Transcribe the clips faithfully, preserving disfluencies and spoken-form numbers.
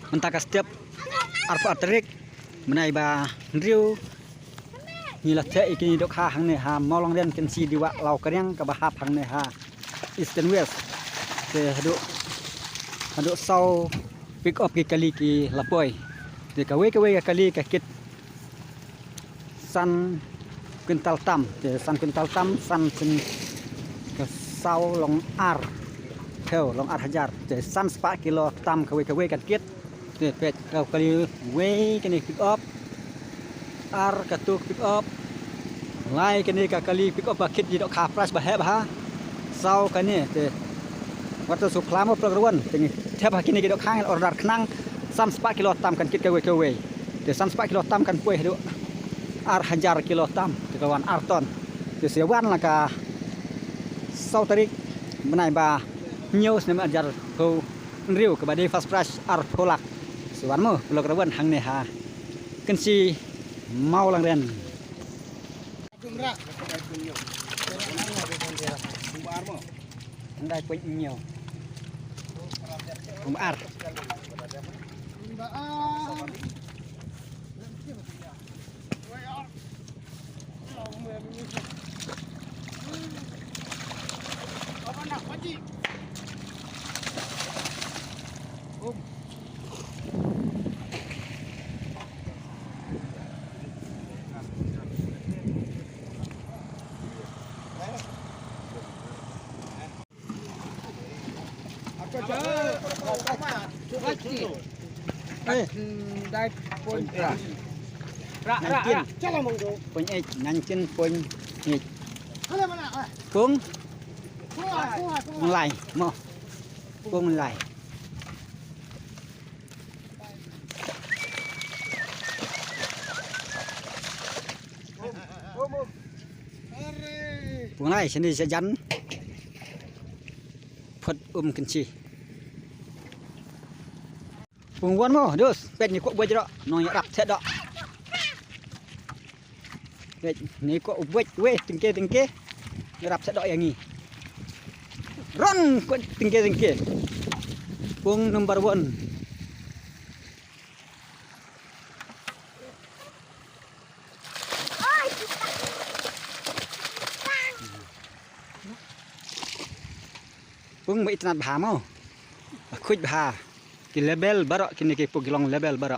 Mynta ka step arpho tarik, bnai ba hynriu, neli la the-ik ke ne dokha hangne ha Mawlangren Kensi Diwa Laukariang kaba hap hangne ha East and West. Te hado, hado saw pick up ke kali ke lapoi. Te kave kave ke kali ke kit san quintal tam, te san quintal tam, san sin ke saw long ar, theo long ar hajar, te san spa kilo tam kave kave kan kit. Te pet kau kali kave ke ne pick up, ar katuk pick up, lai ke ne ka kali pick up ba kit di dokha price ba hep ha. Saw ke ne te water supply mo program te ne thep ha ke ne ke dokha order khnang san spa kilo tam kan kit kave kave. Te san spa kilo tam kan poi hado ar hajar kilo tam, te kawan ar ton. Te si wan la ka saw tarik bnai ba hynniu snem hajar pho hynriu kaba de first prize arpho lakh. Si wan mo program hangne ha Kensi Mawlangren. Andai point inyo. Pung ar. Eh. Nineteen point eight, nineteen point eight. Pung. Pung lai mo. Pung lai. Pung lai sini sejan. Phot um Kensi. Pung wan mo, dus, pet ne ko buai jero, nong ya rap thet do. Pet ne ko buai, we, tingke, tingke. Rap thet do yang ni. Ron ko tingke, tingke. Pung number one. Pung ba itanat bha mo. Khuj bha. Ke level baroh ke ne ke pung kelong level baroh.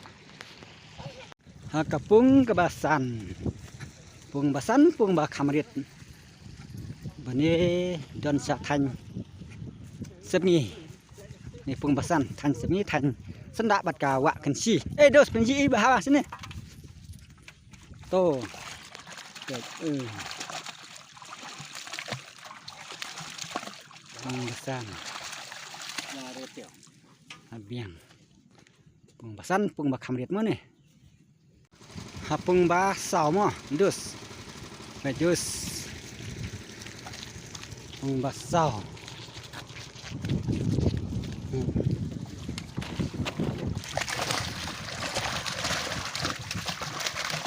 Ha kapung kaba san. Pung ba san, pung ba khamrit. Bane don sa than. Sepni. Ne pung ba san, than sepni, than senda bat ka wa Kensi. Eh, dus Kensi i bha sini. To. Ke, eh. Pung ba san. Abiang. Pung ba san, pung ba khamrit mo ne. Ha pung ba saw mo, dus. Ba dus. Pung ba saw. Hmm.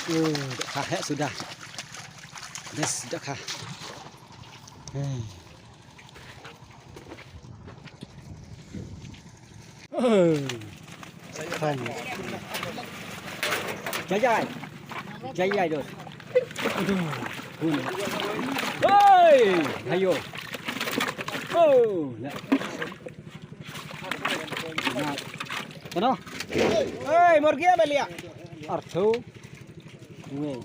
Uh, dokha he sudah. Des dokha. Hmm. Jai jai. Jai jai, dus. Aduh, pun. Hei, ayo. Oh, ya. Nah. Kono? Hei, murgi apa liya? Artho. Wei.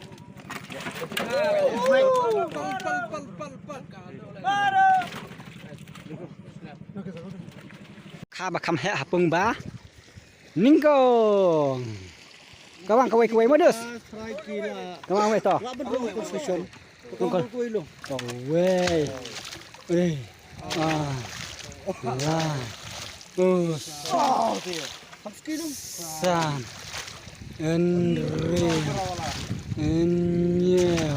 Kha ba kham he hapung ba. Ningkong. Kawang kawei kawei modus. Kawang wei to. Tungkol. Kawei. Eh. Ah. Wah. Oh. San. Enri. Enyo.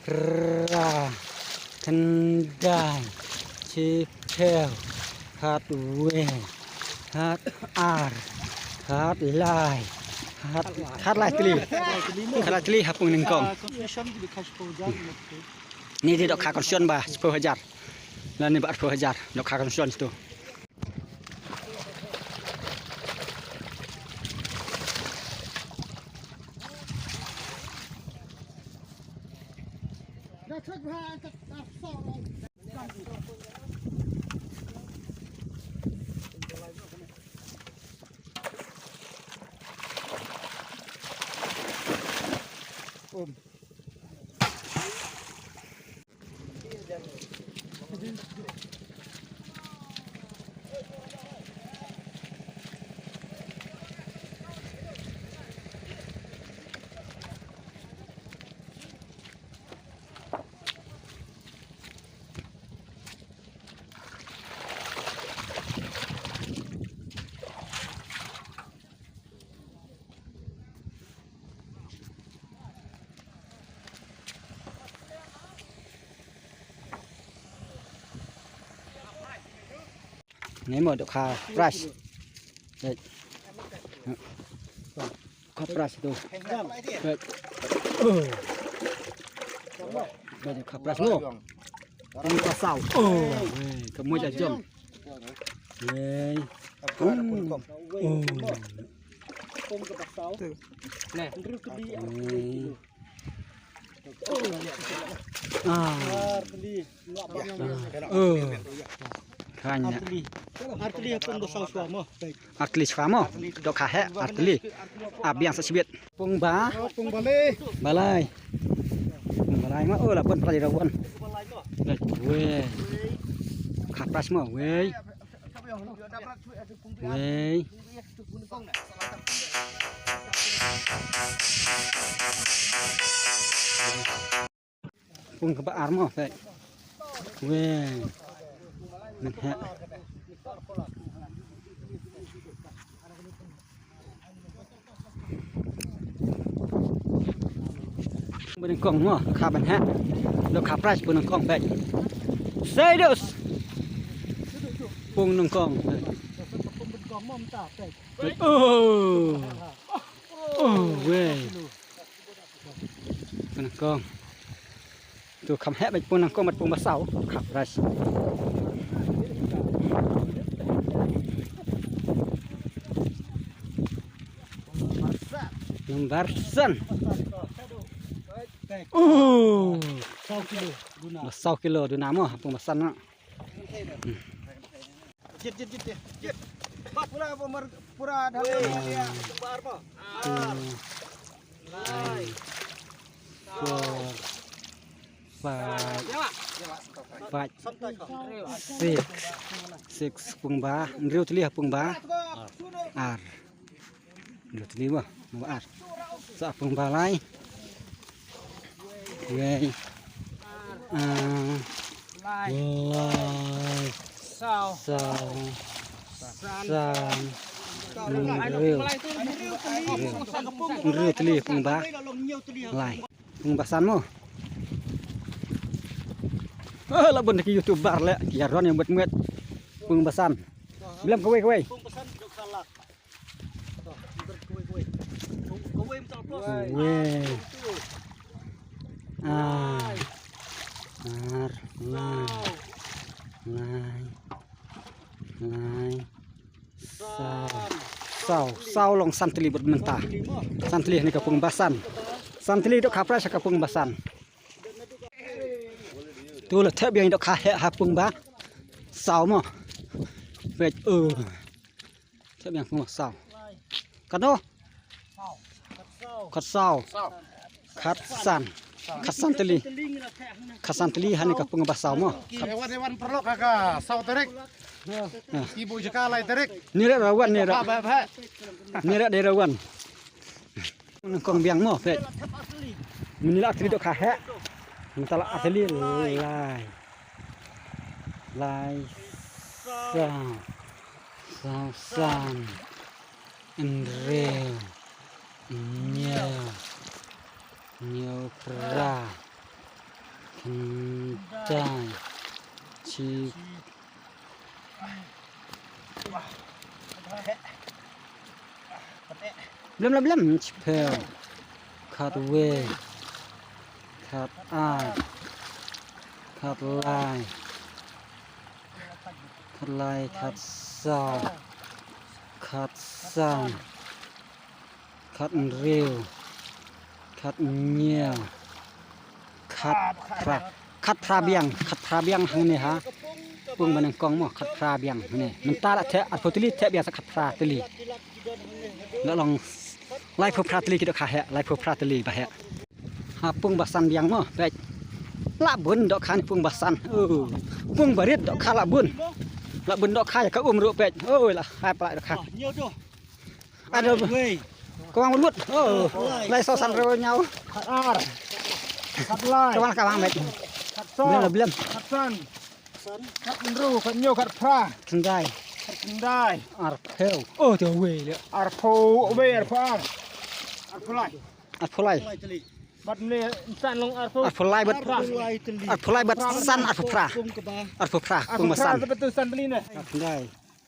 Ra. Kendai. Chipel. Hat we. Hat ar. Hat lai. Hat, hat lai tili. Hat lai tili hapung ningkong. Ne di dokha konsumen ba sepuluh hajar. La ne ba sepuluh hajar dokha konsumen tu. Nai mo do kha prize. Dei. Kha prize do. Dei. Oh. Dei, kha prize mo. Pung basau. Oh, wei, kamu jajong. Wei. Oh. Wei. Ah. Oh. Kanya. Arteli pung basau sua mo. Arteli sua mo. Do kha he arteli. Abiang sa sibit. Pung ba. Pung balai. Balai. Pung balai mo. Oh, lapen prai rawan. Wei. Kha prize mo. Wei. Wei. Pung kaba ar mo, pek. Wei. Nang he. Pung nangkong mo, kha ban he. Do kha prize pung nangkong, pek. Sei dos. Pung nangkong. Oh. Oh, wei. Pung nangkong. Tu kham he, pung nangkong, pung basau. Kha prize. Number san. Oh. Basau kilo duna mo, pung basan na. Jit, jit, jit, jit. Jit. Ba, pura, pura, pura, dah. Wei, ya, lembar mo. Ah. Lai. Four. Five. Ya. Five. Santai ko. Six. Six pung ba. Andriu teli pung ba. Ar. Dua teli ba, ba ar. Sa pung balai. Wei. Ah. Lai. Lai. Sau. Sau. San. San. Andriu. Andriu teli pung ba. Lai. Pung basan mo. Oh, labun ke YouTuber le. Kiaron yang buat muat. Pung basan. Bilang kawei, kawei. Wei. Ah. Ar. Lai. Lai. Lai. Sau. Sau. Sau along san teli buat mynta. San teli ne kapung basan. San teli do kha prize kapung basan. Tu le thep yang do kha he ha pung ba. Sau mo. Wei. Oh. Thep yang pung sau. Kado. Khat sau. Khat san. Khat san teli. Khat san teli ha ne kapung basau mo. Ewan, ewan perlu kaka sau terik. Ah. Ibu jaka lai terik. Ni ra rawan ni ra. Ba, ba, ba. Ni ra de rawan. Nangkong biang mo, pet. Mini la atli do kha he. Mini ta la atli lai. Lai sau. Sau san. Hynriew. Hynñiew. Hynñiew phra. Khyndai. Chi. Blem la blem chiphe. Khat wei. Khat ar. Khat lai. Khat lai, khat sau. Khat san. Khat hynriew. Khat hynñiew. Khat phra. Khat phra biang, khat phra biang hangne ha. Pung ba nangkong mo, khat phra biang hangne. Mynta la the, arpho teli the biasa khat phra teli. Lo long laipho phra teli kedo kha he, laipho phra teli ba he. Ha pung ba san biang mo, pet. Labun dohkha ni pung basan. Oh. Pung barit dohkha labun. Labun dohkha ya ka umru pet. Oh, lahai pala dohkha. Aduh. Wei. Kawang lut. Oh. Lai so san revo nyau. Khat ar. Khat lai. Kawang kawang met. Khat so. Bilang bilang. Khat san. Khat nru, khat nyo, khat phra. Khyndai. Khat khyndai. Arphew. Oh, to wei le. Arphew, wei arphew ar. Arphew lai. Arphew lai. Bat ne insan long arphew. Arphew lai bat. Arphew lai teli. Arphew lai bat san arphew phra. Pung keba. Arphew phra. Arphew pung phra basan. Betul san teli ne. Khyndai.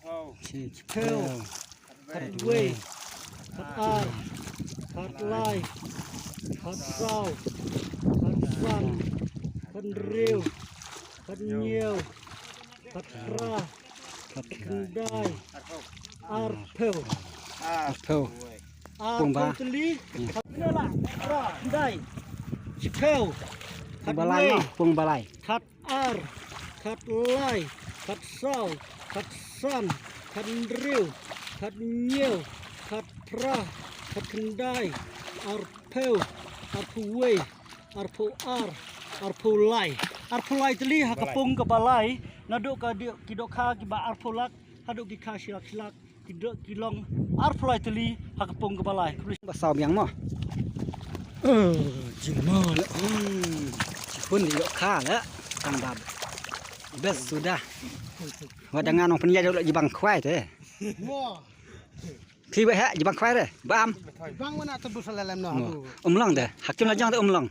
Oh. Chi. Phew. Khat wei. Khat ar. Khat lai. Khat saw. Khat san. Khat nru. Khat nyo. Khat phra. Khat khyndai. Arphew. Arphew. Pung ba. Arphew teli. Hmm. Khat nela. Phra. Khyndai. Chiphew. Pung balai. Khat wei. No, pung balai. Khat ar, khat lai, khat saw, khat san, khat nru, khat nyo, khat phra, khat khyndai, arphew, arphew wei, arphew ar, arphew lai. Arphew lai teli ha kapung kabalai, nado kado kedohkha kiba arphew lak, hado kekha shilak shilak. Kedo kelong arphew lai teli ha kapung kabalai. Ba saw biang mo. Eh, jingmo le. Hmm. Chihun le kha le. Kang bab. Bes sudah. Wadangan ong penya jolo jibang khwai te. Wah. Thi ba ha jibang khwai re. Bam. Bang mana tebus lalem no. Mo. Aduh. Umlong de. Hakim lajang de umlong.